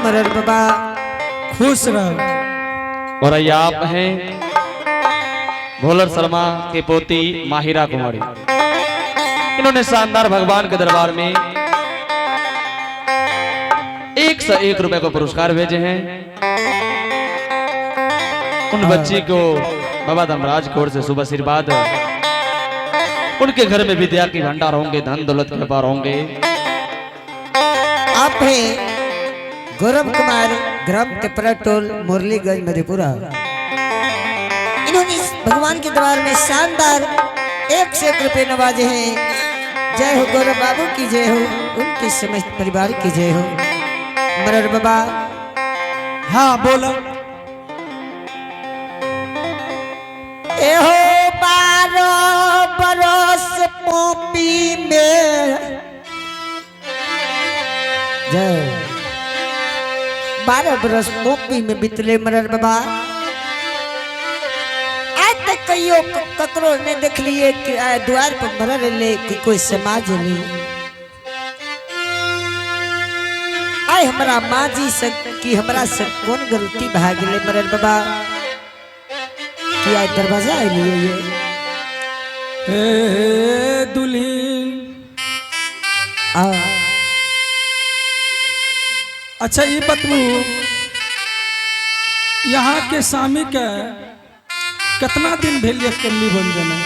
मरर बाबा। खुश रहो। और ये आप हैं भोलर शर्मा के पोती माहिरा कुमारी। इन्होंने शानदार भगवान के दरबार में 101 रुपए को पुरस्कार भेजे हैं। उन बच्ची को बाबा धर्मराज की ओर से शुभ आशीर्वाद। उनके घर में विद्या की भंडार होंगे, धन दौलत के पार होंगे। आप हैं गौरव कुमार, ग्राम टिपरा टोल, मुरलीगंज, मधेपुरा। इन्होंने इस भगवान के दरबार में शानदार 101 रुपए नवाजे हैं। जय हो गौरव बाबू की जय हो, उनके समस्त परिवार की जय हो। मरर बाबा। हाँ बोलो। ए हो 12 बरस पोपी में, जय। 12 बरस पोपी में बितले मरर बाबा। आज तक कहियो ककरो ने देख लिए कि द्वार पर मरर ले कि कोई समाज ले। आय हमरा माँ जी से कि हमरा से कौन गलती भा गेलै मरर बाबा कि आय दरवाजा अलिए ये। हे दुल्हीन। आ अच्छा ये बतबू, यहाँ के स्वामी के कितना दिन भेल ये कल्ली बन जाना?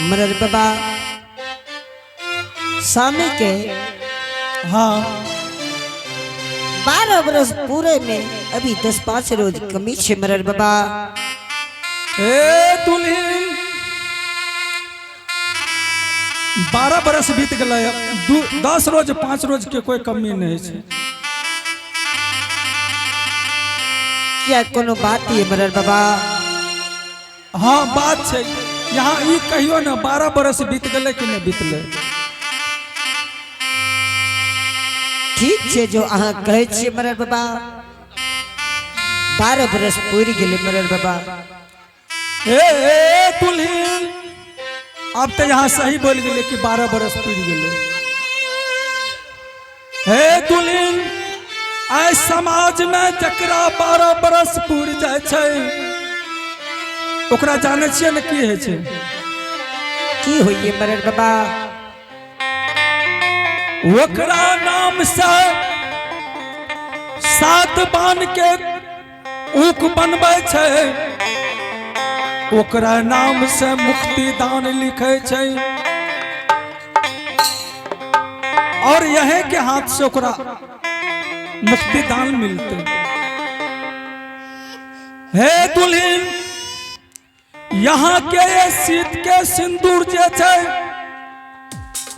मरर बाबा स्वामी के हाँ 12 बरस पूरे में अभी 10-5 रोज कमी छे मरर बाबा। ए दुल्हीन, 12 बरस बीत गए, 10 रोज 5 रोज के कोई कमी नहीं है। क्या कोनो बात ये मरर बाबा? हाँ बात है। यहाँ ई कहियो ना, 12 बरस बीत गए कि नहीं बीतले? ठीक छे जो अहाँ कहै छियै मरर बाबा, 12 बरस पूरि गेलै मरर बाबा। ए दुल्हीन, अब तो यहाँ सही बोल गए कि 12 बरस पूरि गेलै। हे दुल्हीन, आइ समाज में जकरा 12 बरस पूरि जाइ छै ओकरा जानै छियै ने की होइ छै? की होइए मरर बाबा? ओकरा नाम से 7 बान के ऊक बनबै छै, ओकरा नाम से मुक्ति दान लिखै छै और यहे के हाथ से ओकरा मुक्ति दान मिलते। हे दुल्हीन, यहाँ के ये शीत के सिंदूर जे छै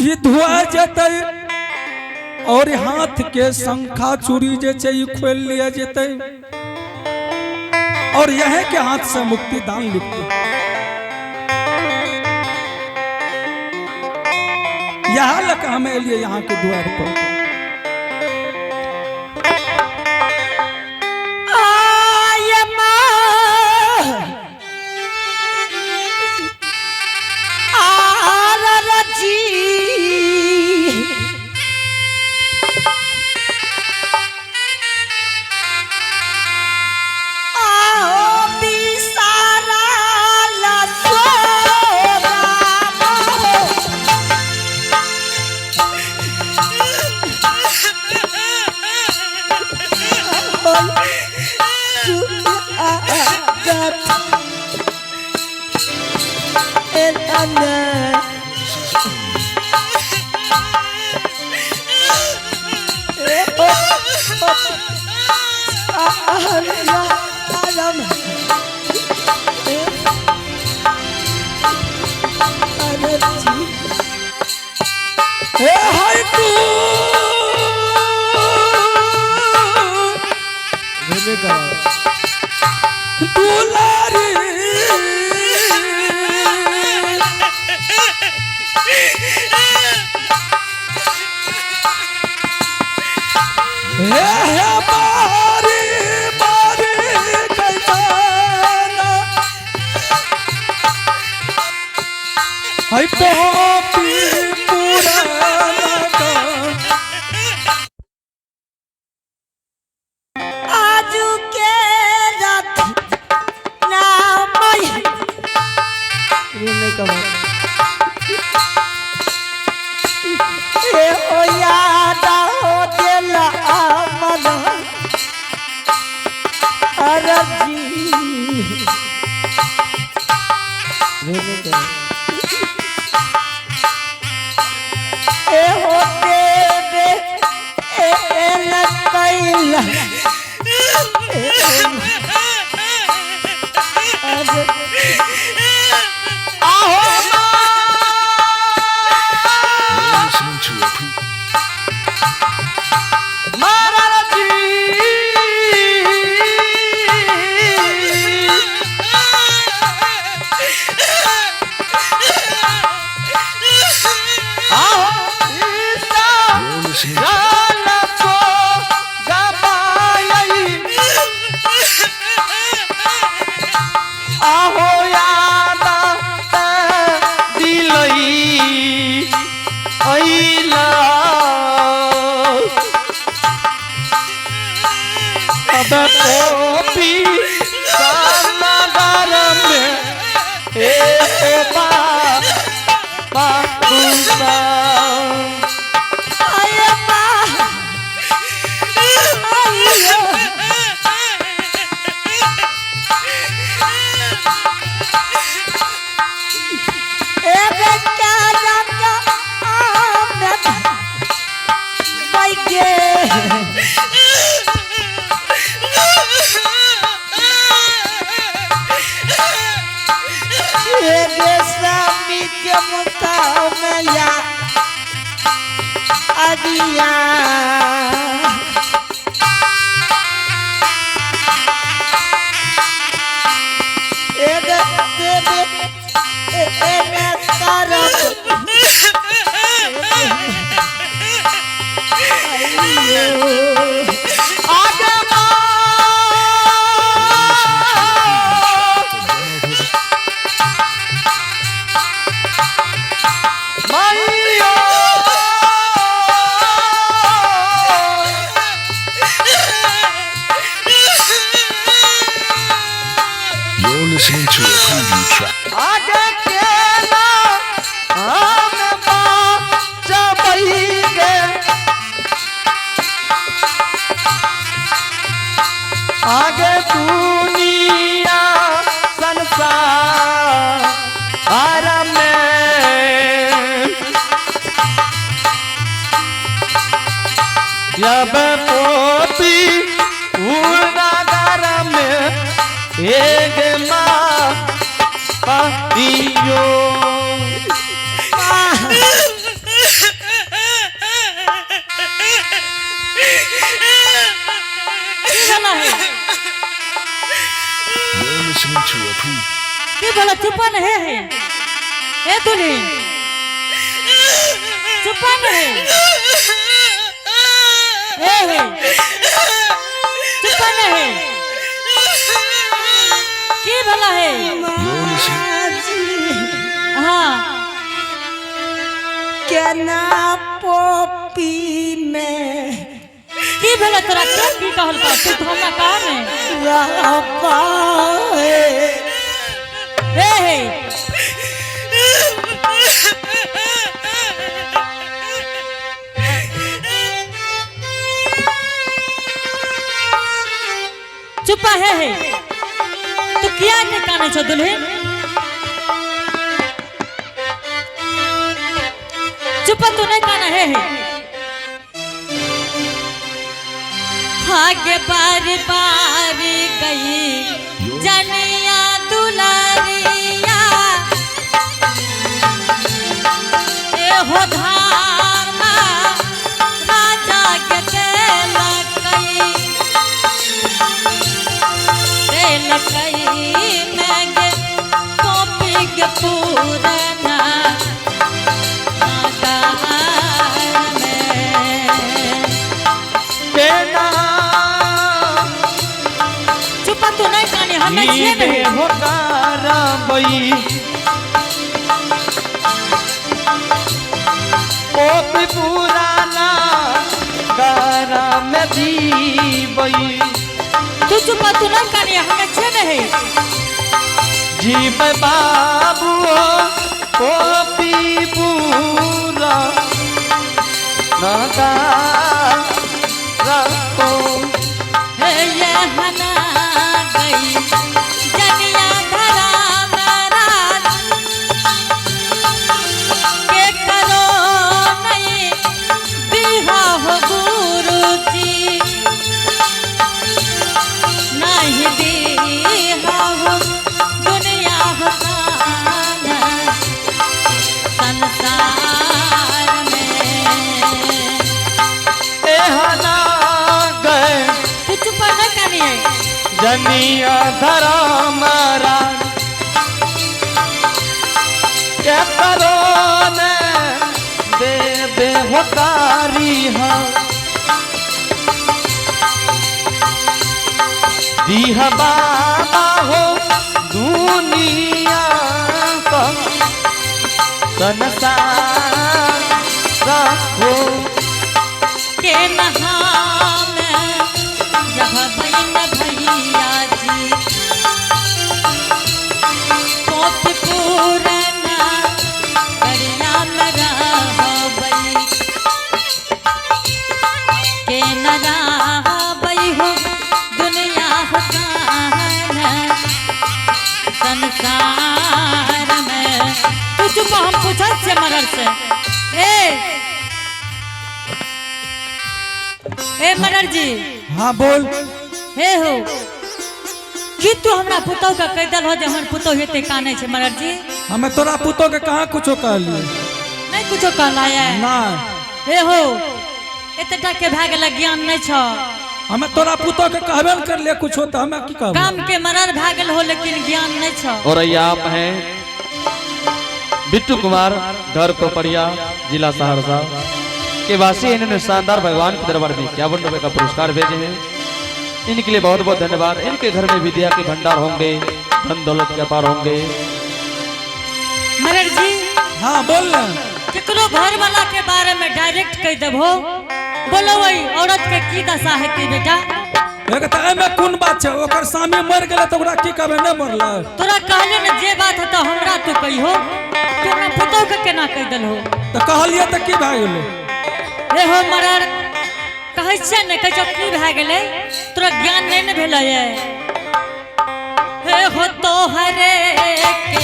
ई धुआ जेतै और हाथ के शंखा चूड़ी जे छै ई खोल लिया जेतै और यहे के हाथ से मुक्ति दान लिखते। यहाँ लग हम एलिए यहाँ के द्वार पर। आय माँ, आर जी। आओ बिसारा लसोरा हे हाय तू दुलारी, हे हे बारी बारी कैसाना हाय पोपी पुराना का। ए ओ यादा हो दिल अमन अरजी ए हो देवे A L Kaila You're listening to a pre- You're listening to आहो यादा दिलई ऐला अब टोपी सानगर में ए बा बाबू सा आये बा आइयो ए बेटा राजा आमद बैगे ए बेसामी के मुकामया अदिया ए देवे ए ए मैं तरफ You're listening to a preview track. आगे केला हम बाचबई गे आगे दुनिया संसार में जब पोती उड़ागर में एक माँ पातियो की भला है You're listening to a pre- की भला चुपा नहीं है ए दुल्हन चुपा नहीं ए है चुपा नहीं की भला है You're listening. हाँ केना पोपी में की भला तोरा के की कहल का तू तो हमरा कहा नहीं रह पाए ए है चुपा है तू किया नहीं काने छो दुल्हन चुपा तू नहीं काना है आगे बार बार गई जनिया दुलारिया ए हो धामा राजा के तेलकई तेलकई में कॉपी के पूरना नागार में केना चुपा तू नहीं कानी हम छिए नहीं हो कारबई पोप पुराना गारा में जीबई तू चुपा तू नहीं कानी हम छिए नहीं जीव बाबू पोपी पूरा कनिए। जनिया धरा मारा के करो ने दे दे होकारी हो दीह बाबा हो दुनिया का संसार हो। के नहाम यह बहन भैया जी पोत पूरना करिया में रहबई के न रहबई हो दुनिया हो कान संसार में। तू चुप, हम पूछत से मरल से। ए ए मरल जी। हाँ बोल। हे हो की तू हमरा पुतहु के कह दल हो जे हमर पुतहु हेते कानै छै मरल जी? हमें तोरा पुतो के कहाँ कुछो कहलिए? नहीं कुछो कहला है? ना। हे हो एतेटा के भए गेल ज्ञान नहीं छ। हमें तोरा पुतो के कहबे न करलिए कुछो तो हमें की कहबे? काम के मरल भए गेल हो लेकिन ज्ञान नहीं छ। और ये आप हैं बिट्टू कुमार धर कोपरिया जिला सहरसा के वासी। इन्होंने शानदार भगवान के दरबार में 51 रुपए का पुरस्कार भेजे हैं, इनके लिए बहुत बहुत धन्यवाद। इनके घर में विद्या के भंडार होंगे, धन दौलत के अपार होंगे। मरल जी। हाँ बोल ना। केकरो घर वाला के बारे में डायरेक्ट कह देबो, बोलो वही औरत के की दशा हेतै बेटा? एक तऽ एहिमे कोन बात छै, ओकर सामी मरि गेलै तऽ ओकरा की कहबै नहि मरलै? तोरा कहले ने जे बात हेतौ हमरा तू कहिहो, तू हमरा पुतहु के केना कह देलहो? तऽ कहलियै तऽ की भए गेलै? हे हो मरर कहै छियै ने, कहै छौ की भए गेलै? तोरा ज्ञान नहि ने भेलै ये। हे हो तोहरे के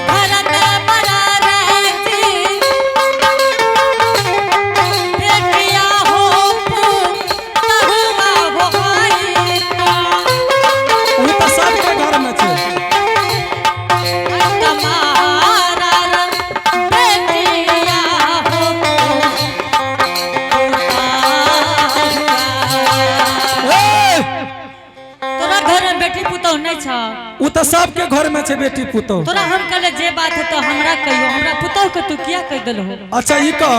घर में मरर जी, बेटिया हो पुतहुआ हो भाई का। ओ तऽ सबके घरमे छै। तुम्हारा बेटिया हो पुतहुआ। ए, तोरा घर में बेटी पुतहु नहीं छ? ओ तऽ सबके घरमे छै बेटी पुतोहु। तोरा हम कहले जे बात है तो हमरा कहियो, हमरा पुतहु के तू किया कह देलहो? अच्छा ई कह,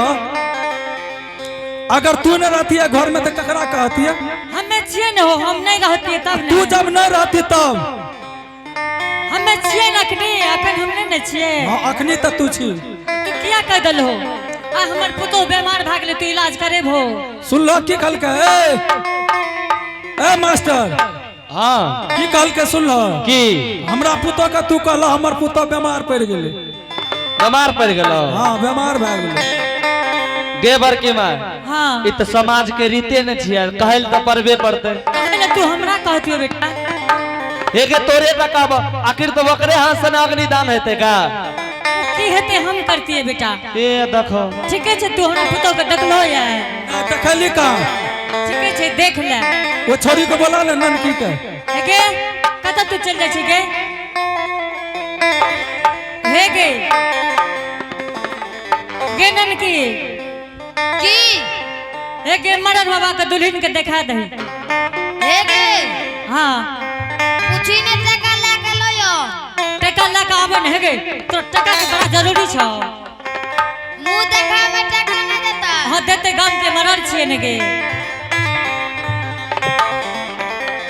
अगर तू नहीं रहती है घर में तो ककरा कहती है? हमें छियै ने हो, हम नहीं रहती तब तू ने। जब नहीं रहती तब? हमें छियै ने अखनी, अखन हम नहीं ने छियै। हाँ अखनी तऽ तू छी। तू किया कह देलहो? आ हमर पुतहु बीमार भए गेलै, तू इलाज करेबहो? सुनलो की कहलकै? ए, ए मास्टर। हाँ। की कहलकै सुनलो? की? हमरा पुतोह के तू कहला हमर पुतोह बीमार पड़ि गेलै। बीमार पड़ गेलो? हाँ बीमार भए गेलै। गे बड़की माय। हाँ। ई तऽ समाज के रीते ने छियै, कहल तऽ पड़बे पड़तै। कहले तू हमरा कहतियो बेटा। हे गे तोरे टकाब, आखिर तो ओकरे हाथ से ने अग्निदान हेतै का? की हेतै हम करतियै बेटा। ए देखो। ठीके छै, तू हमरा पुतहु के देखलो ये? ना देखली का। ठीके छै, देख ले। वो छोरी के बोला ने ननकी के। हे गे कतऽ तू चलि जाइ छी गे? हे गे गे ननकी। की? हे गे मरर बाबा के दुल्हन के देखा दही। हे गे। हाँ। पूछी ने टका लए के लयो। टका लए के आबे ने। हे गे तोरा टका के बड़ा जरूरी छौ। मुंह देखा में टका नहीं देता? हाँ देते, गाम के मरर छियै ने गे।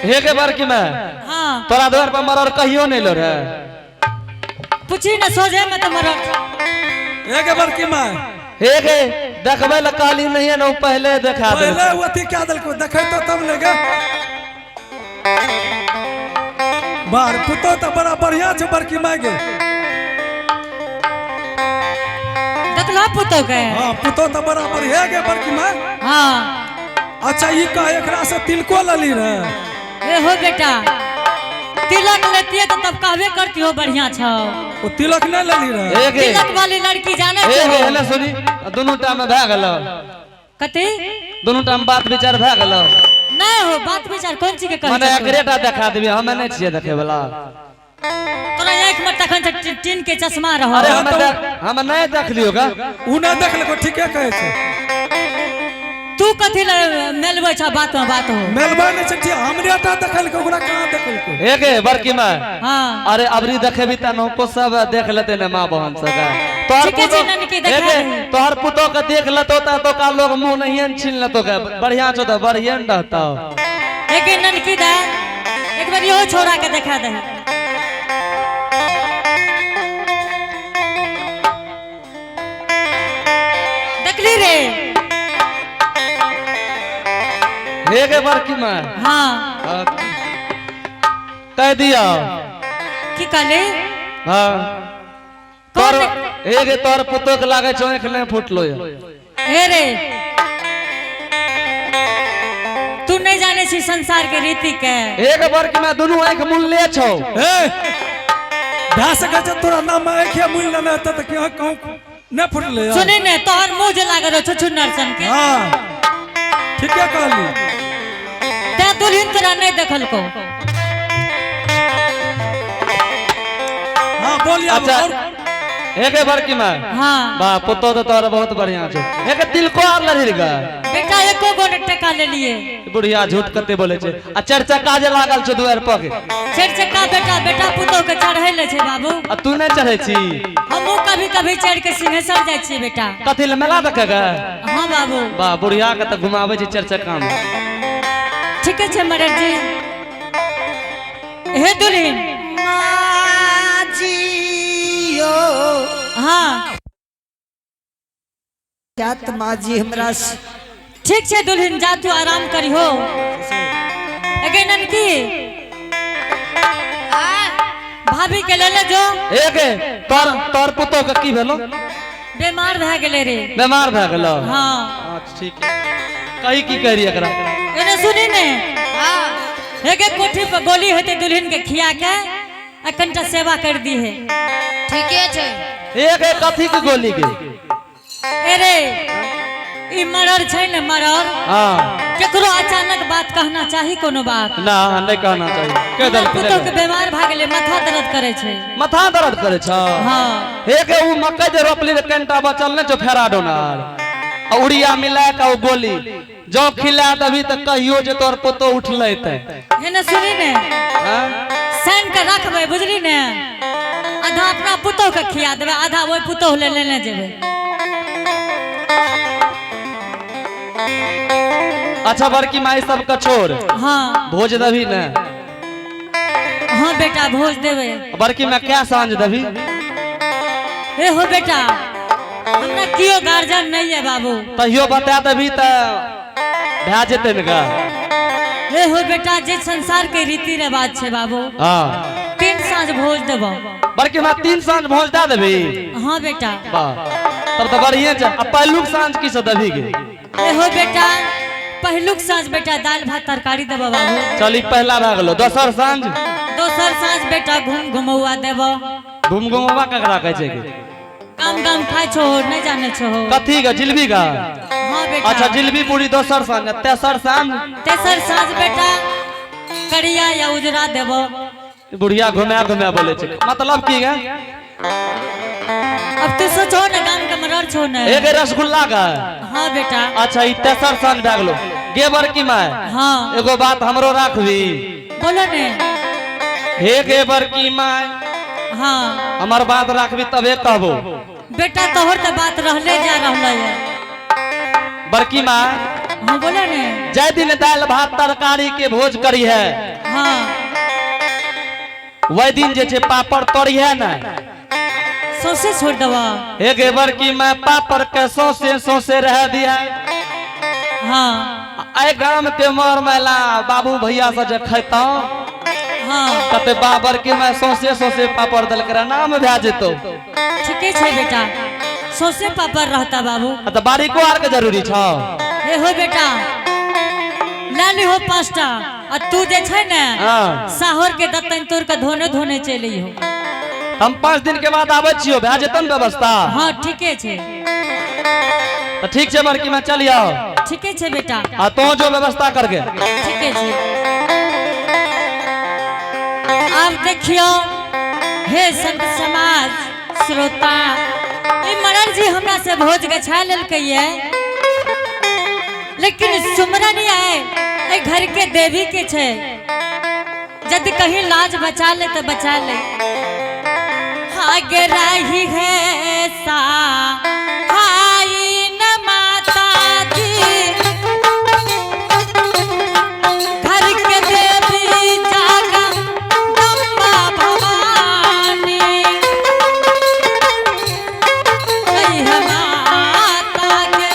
हे गे बड़की माय। हाँ। तोरा द्वार पर मरर कहियो नहीं लो रे? पूछी ने सोझे में तो मरर। एक बड़की माय। हे गे देखबै लए कहली नहीं है ना, उ पहले देखा दे। पहले वो अथी क्या देलको देखै तो तब लेगे बार पुतोह तऽ बड़ा बढ़िया छै बड़की माय गे। देखलो पुतहु के? हाँ पुतोह तऽ बड़ा बढ़िया गे बड़की माय। हाँ। अच्छा ई कह, एकरा से तिलको लली रहे? ए हो बेटा, तिलक लेतिए तो तब कहबे करती हो बढ़िया छौ। ओ तिलक नहीं लली रहे? हे गे। तिलक वाली लड़की जाने हे गे छौ। हेले सुनी, दुनू टा में भए गेलो? कथी? दुनू टा में बात विचार भए गेलो? नहीं हो, बात विचार कोन चीज के कहै मने छौ तू? एकरे टा देखा देबी, हमे नहीं छियै देखे वाला। तोरा आँखि में तखन से टीन के चश्मा रहो। अरे हाँ, हम तो- हम नहीं देख लियो का। उ नहीं देखलको, ठीके कहै छै। तू तू कथी ले मेलबै छ बात में बात हो। मेलबा नहीं छै, हमरे टा देखल के ओकरा कहाँ देखल को। हे गे बड़की माय। हाँ। अरे अबरी देखेबी त नको सब देख लेते ने माँ बहन सब। तोहर ठीके छै, पुतोह ननकी, हे देखा गे, दही। तोहर पुतोह के देख लेतो त तो का लोग मुंह नहीं छीन लेतो के, बढ़िया छौ त बढ़िया न रहतो। एक ननकी दा एक बार इहो छोरा के देखा दे। देखली रे? हे गे बड़की माय। हाँ। हाँ। कह दिया। की कहली? हाँ। कौन? तोर हे गे तोहर पुतोह के लागे छौ आँख नहीं फुटलो या। हे रे, तू नहीं जाने छी संसार के रीति के। हे गे बड़की माय, दुनू आँख मुनले छौ। ए भए सकै छै तोरा नाम आँखे मुनि लेने हेतै तऽ कि कहूँ नहि फुटलै यार। सुनी ने, तोहर मुंह जे लागल रहो छुछुनर सन के। हाँ ठीके कहली। ते दुल्हन तोरा नहीं देखल को। हाँ बोलिए। अच्छा। और हे गे बड़की माय। हाँ। बा पुतोह तो तोहर बहुत बढ़िया छौ। हे गे तिलको आर लड़ी गे? बेटा एको गो ने टका ले लिए। बुढ़िया झूठ कते बोले छै। आ चारि चक्का जे लागल छौ दुआरि पर? चारि चक्का बेटा बेटा पुतोह के चढ़ै ले छै बाबू। आ तू नहीं चढ़ै छी? हमहूँ कभी कभी चढ़ के सिंहेश्वर जाइ छियै बेटा। कथी ले, मेला देखे गे? हाँ बाबू। बा बुढ़िया के तऽ घुमाबै छै चारि चक्का में। ठीके छै मरर जी। हे दुल्हन। माँ जियो। हाँ। जात माँ जी हमरा से। ठीक छै दुल्हन, जा तू आराम करिहो। एगे ननकी, भाभी के ले ले जो। हे गे तोहर तोहर पुतोह के की भेलो? बीमार भए गेलै रे। बीमार भए गेलो? हाँ। हाँ ठीक है, कही की कह रही एकरा। एने सुनी ने। एगे कोठी पर गोली हेतै, दुल्हन के खिया के आ कनिटा सेवा कर दी है। ठीके छै। हे गे कथी के गोली गे? अरे ई मरर छै ने मरर। हाँ। केकरो अचानक बात कहना चाही कोनो बात? ना, नहीं कहना चाहिए, कह हमर दल। पुतोह के बीमार भए गेलै, माथा दर्द करे छै। माथा दर्द करे छ? हाँ। हे गे उ मकई जे रोपली रे, कनिटा बचल ने छौ फेरा डोनार आ उड़िया मिला के ओ गोली जो खिला देबी तऽ कहियो जे तोहर पुतोह उठलै ते। हे ने सुनी ने। हाँ? सान के रखबै, बुझली ने? आधा अपना पुतोह के खिया देबै, आधा ओहि पुतोह ले लेने जेबै। अच्छा बड़की माई, सबके छोड़। हाँ। भोज देबी ने? हाँ बेटा, भोज देबै। बड़की माई, क्या साँझ देबी? हे हो बेटा, हमरा कियो गार्जियन नहीं है बाबू। तहियो बता देबी तऽ भए जेतै ने गा। हे हो बेटा, जे संसार के रीति रिवाज छै बाबू। हाँ। 3 साँझ भोज देबो। बड़की माई, 3 साँझ भोज दए देबी? हाँ बेटा। वाह, तब तऽ बढ़िए छै। आ पहिलुक साँझ की सब देबी गे? हे हो बेटा, पहिलुक साँझ बेटा दालि भात तरकारी देबो बाबू। चल, ई पहला भए गेलो। दोसर साँझ? दोसर साँझ बेटा घूम घुमौआ देबो। घुम घुमौआ ककरा कहै छै गे? काम काम खाइ छो, नहीं जाने छो? कथी गे, जिलबी गा? हाँ बेटा। अच्छा, जिलबी पूरी दोसर साँझ। आ तेसर साँझ? तेसर साँझ बेटा करिया या उजरा देबो। बुढ़िया घुमा घुमा बोले छै, मतलब की गे? अब तू सोचो ने, गाम के मरर छो ने। एक रसगुल्ला का? हाँ बेटा। अच्छा, ई तेसर साँझ भए गेलो गे बड़की माय। हाँ। एगो बात हमरो राखबी? बोलो ने। हे गे बड़की माय। हाँ। हमर बात राखबी तबे कहबो। बेटा, तोहर तो बात रहले जा रहले है। बड़की माय। हाँ, बोलो ने। जाहि दिन दालि भात तरकारी के भोज करी है, हाँ। वही दिन जे छै पापड़ तोरी है ने। सौसे छोड़ देबो। हे गे बड़की माय, पापड़ के सौसे सौसे रह दिया। हाँ। एहि गाम के मर मैला बाबू भैया से जे खैतौ, हाँ। कते बाबर के मैं सौसे सौसे पापड़ देलकै रहे, नाम भए जेतौ। ठीके छै बेटा, सौसे पापड़ रहता बाबू। आ तऽ बारीको आर के जरूरी छौ? हे हो बेटा, ला ली हो 5टा आ तू जे छै ने, हाँ। साहोर के दत्तन तोड़ के धोने धोने चलि हो। हम 5 दिन के बाद आबै छियौ, भए जेतौ ने व्यवस्था? हाँ, ठीके छै। तऽ ठीक छै बड़की माय, चल आउ। ठीके छै बेटा। आ तो जो व्यवस्था करके। ठीके छै। आब देखियौ हे संत समाज श्रोता, ई मरर जी हमरा से भोज गछा लेलकै ये, लेकिन सुमरन आए ए घर के देवी के छे, जद कहीं लाज बचा ले तो बचा ले। आगे रही है सा हाई न माता जी, घर के देवी जागा अम्बा भवानी। ऐ माता के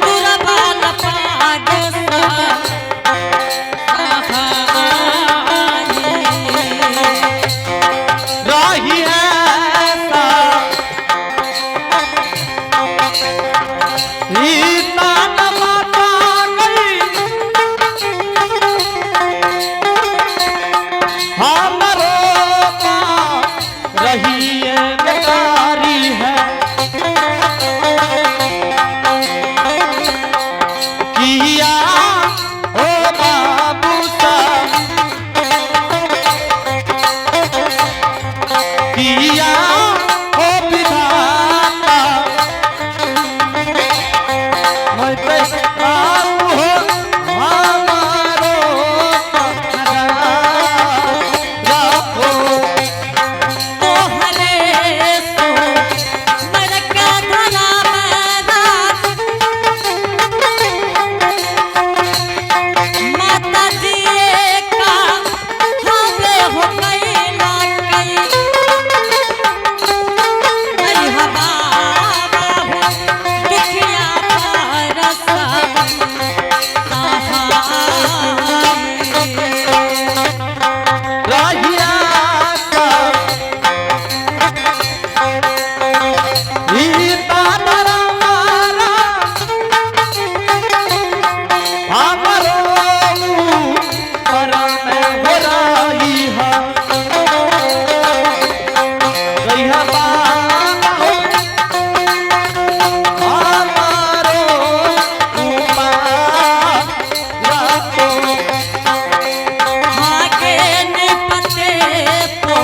दुर्बल पाग सा राही है सीता न माता गई हमरो का रही है बेकारी है किया ओ बाबू सा किया ओ विधाता मैं पे आऊ हो हमारो राखो। तोहरे सो नरक धरा मैदान, माता जी का हवे हो कैला कई। ऐ बाबा हो दुखिया पारसा सहाय। राहिया का सीता धरा मारा हमरो परम हो रही है रहिया बाबा हो हमारो उमा राखो। भागे निपते पो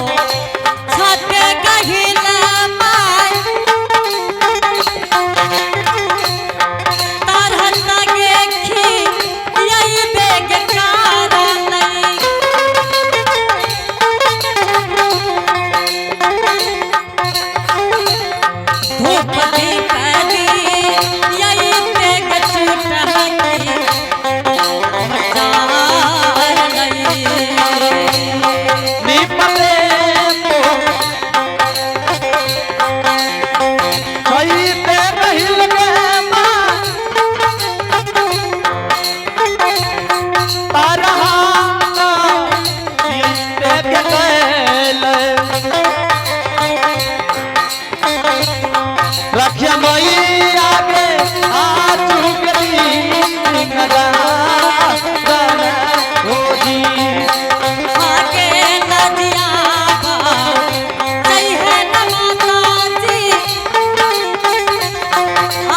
छत गहिला माय, तरह तगे खी यही बेग कारण। धूप दीप दी यही बेग छूटकी निपते पो कईते रहिल गे माँ तारहा जीते के कैल रखिया मैया के आचू के दीन हो जी। आगे नदिया जय है न माता जी,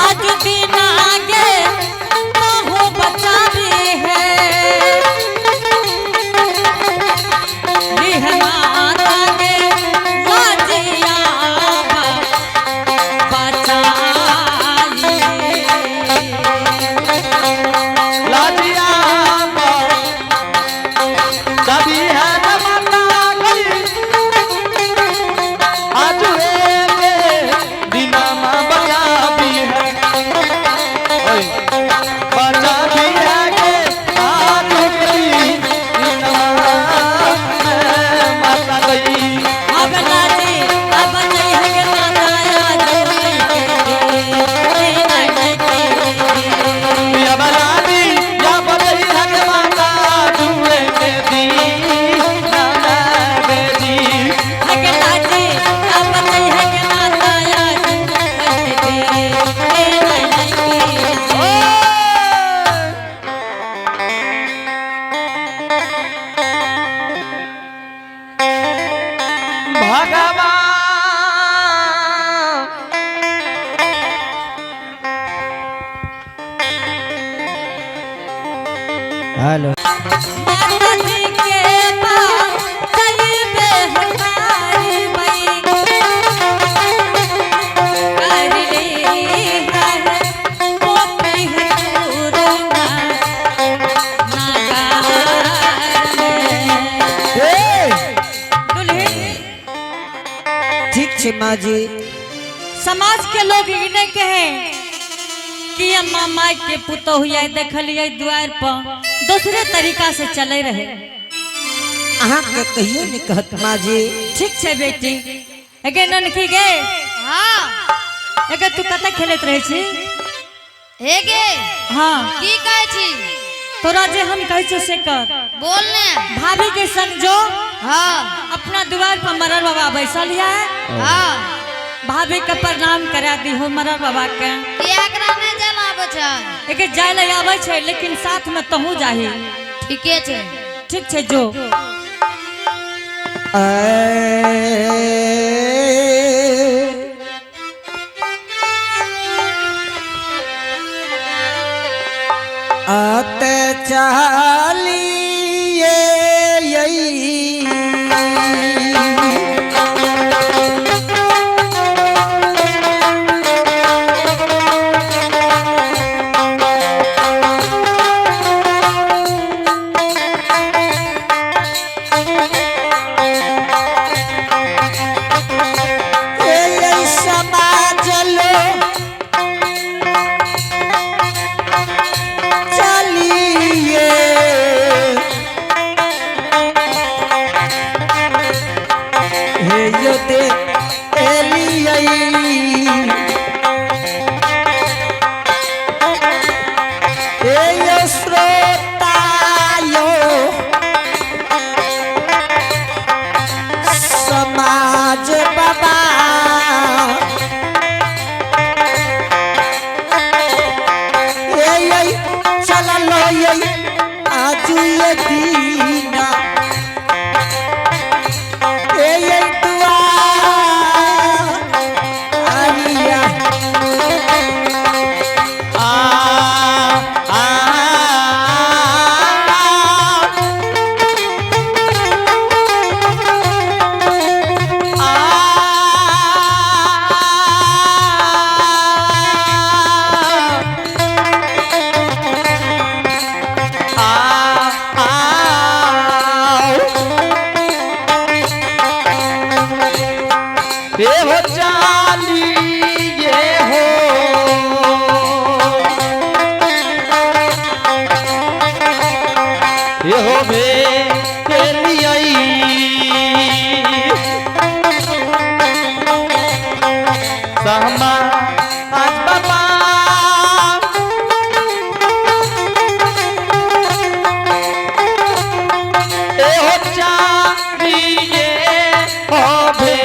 आज दिन आगे बहु बचावी है। लिह माता के लाजिया बचाई। लाजिया कभी है न माता गई आज के दिना माँ बचा भी है ओए, बचा भी है के आज के दिना माता गई। अब लाजी अब जय है के माता आज के या बलादी या बलई है के माता जुए के दीना बेजी। हके लाजी अब जय है के माता आज के। भगवान हेलो। माता जी के पास चली बेहकारी मई कर ली है वो है पूरा। माँ जी। समाज के लोग ई नहीं कहे कि अम्मा माई के पुतोहु हुआ देखलिए द्वार पर दूसरे तरीका से चले रहे। अहाँ के कहियो नहीं कहत माँ जी। ठीक छै बेटी। एगे ननकी गे। हाँ। एगे तू कतऽ खेलैत रहै छी? हे गे। हाँ। की कहै छी? तोरा जे हम कहै छियौ से कर। बोल ने। भाभी के संग जो। हाँ। अपना द्वार पर मरर बाबा बैसल है। हाँ। भाभी के प्रणाम करा दी हो मरर बाबा के। किया एकरा नहीं जाय आबै छै? एके जाय लए आबै छै लेकिन साथ में तहूँ जाही। ठीके छै। ठीक छै जो। आते चालिए समाज लो चलिए हे यो दे एलियै हे यो श्रोतायो समाज बाबा ये चललो ये आजू ये दीना ये दुआ आरिया आ आ ये हो चाली ये हो ये हो भे सहमा आज बाबा ए हो चाली ये हो भे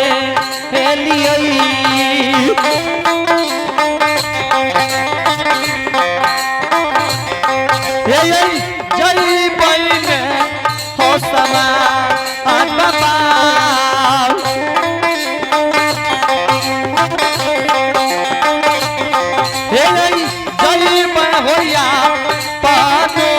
जय बहिन हो समा आज बाबा हे जय बन होया पानो